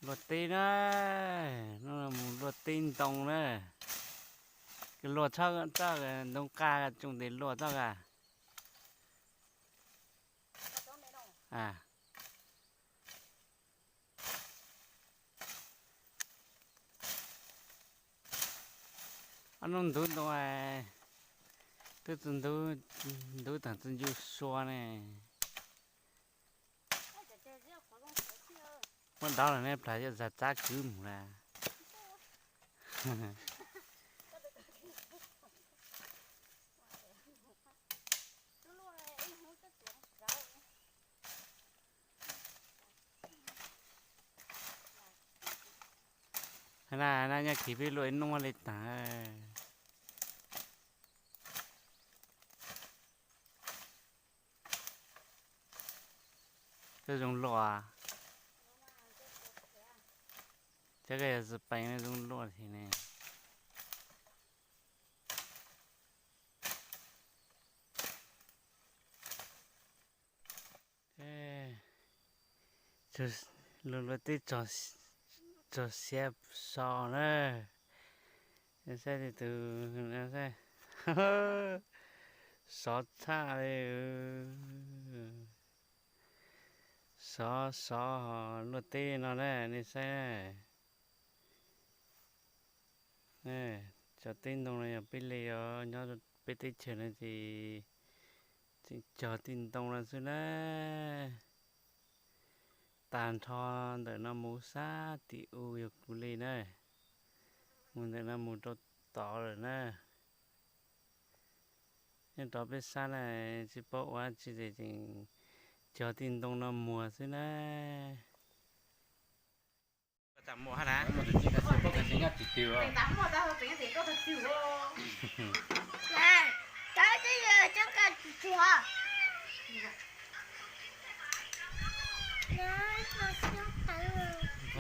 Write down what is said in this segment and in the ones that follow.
Luaj teb na, hnub no mus luaj teb ntoo na. Luaj txhob txoj ntoo qas, tsoo tes luaj txoj qas. Ob hnub ntub ntoo, twb txog ntub, ntub tag txog ncu sua ne. Muab dob los ne, plas yog zag txab kwv mus na. Na, na nyob kiv peb luaj ib hnub muab li taag. Koj zoo luaj, cov koj yog xav peem zoo luaj thiab ne. Luaj luaj teb txog siav so na. Saib tus, sov tshaj li. Sov sov luaj teb no na, nej saib na. Cov teb ntoo no yog peb li os, nyob peb teb chaws no ces tseem cog tij ntoo no xwb na. Tag nrho ntawm no mus sab tim u yog kuv li na. Mus ntawm no mus rau tod lawm na. Nyob rov peb sab na, tsis paub ua tsi ces tseem cog tij ntoo no muag xwb na. Qhov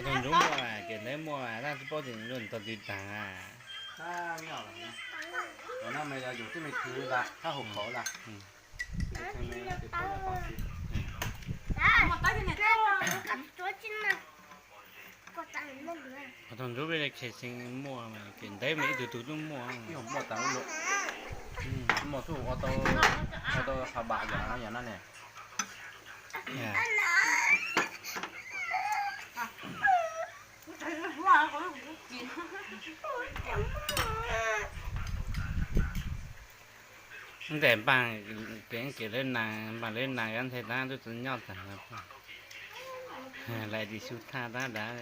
tau ntsuv muaj, kev ntawd muaj, tab tsis paub tseem luaj tau twg tag. Qhov tau ntsuv peb li khe xeev muaj, kev ntawd mas ib tug tug tub muaj. Muaj tau, muaj tub ua tau, ua tau qhov bam yam no yam no ne. Ntawm npaj kev, kev lawv nas, npaj lawv nas nthe tab tub txov nyob tag, lais tis xu thaj tab dav.